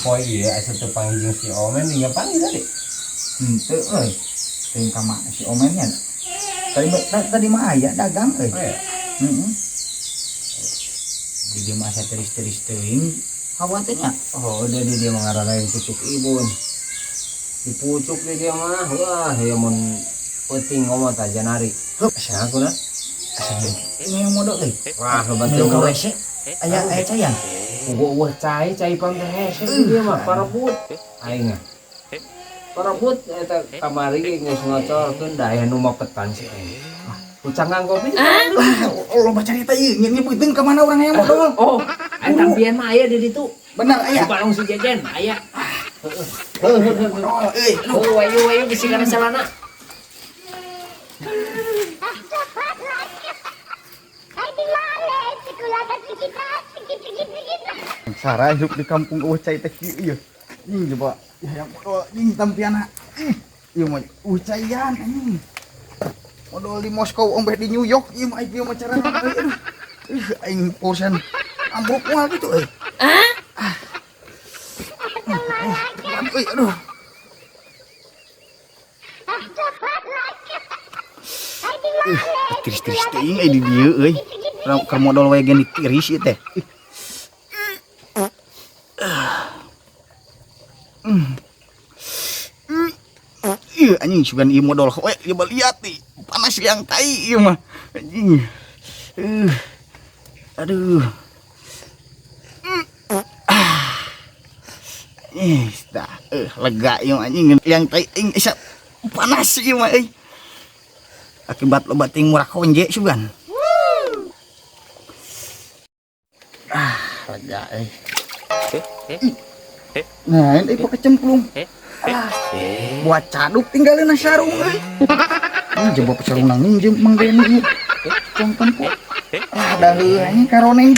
Poe ieu asa teu panggih jeung si Omen tinggal panggih tadi. Henteu euy. Teuing ka mana si Omennya? Tadi tadi mah aya dagang euy. Oh ya. Heeh. Di dia mah asa tiris-tiris teuing hawa teh nya. Oh, udah di dia mengarah pucuk ibun. Di pucuk di dia mah. Wah, ya mun peuting ngomong tah janari. Hup, Asa aku na. Asa ini yang modal euy. Wah, loba Milu ka teuing. WC. Aya aya cayan. Puguh eueuh cai, cai pang teh hese di dia mah parebut. Aing mah. Parebut eta kamari ge geus ngocorkeun da aya nu mapetan si aing. Ah, ucangan kopi. Lah, loba carita ieu nyebuteun ka mana urang hayang modal. Oh, aya tampian mah aya di ditu. Bener Di aya. balong si Jejen aya. Modal euy. Aduh. Oh, wayu wayu bisi kana celana. Sara hidup di kampung eueuh cai teh kieu ieu. Anjing coba hayang modal anjing tampiana. Ih, ieu mah eueuh caian anjing. Modal di Moskow ombeh di New York ieu mah ieu mah carana euy. Aduh. Ih, aing porsen ambruk moal gitu euy. Ah. Euy, aduh. Ih, tiris-tiris teuing euy di dieu euy. Keur modal wae ge ditiris ieu teh. Ih. Ih, anjing sugan ieu modal we coba lihat nih. Panas yang tai ieu mah. Anjing. Aduh. Ah. Ih, dah, lega ieu anjing yang tai aing isa panas ieu mah euy. Akibat loba ting murah konje sugan. Ah, lega euy. Nah, ini pakai cemplung. Ah, buat caduk tinggalin sarung euy. Ini jebak sarung nang minjem Mang Deni ieu. Cong tempo. Ah, dah heuh anjing karoneng.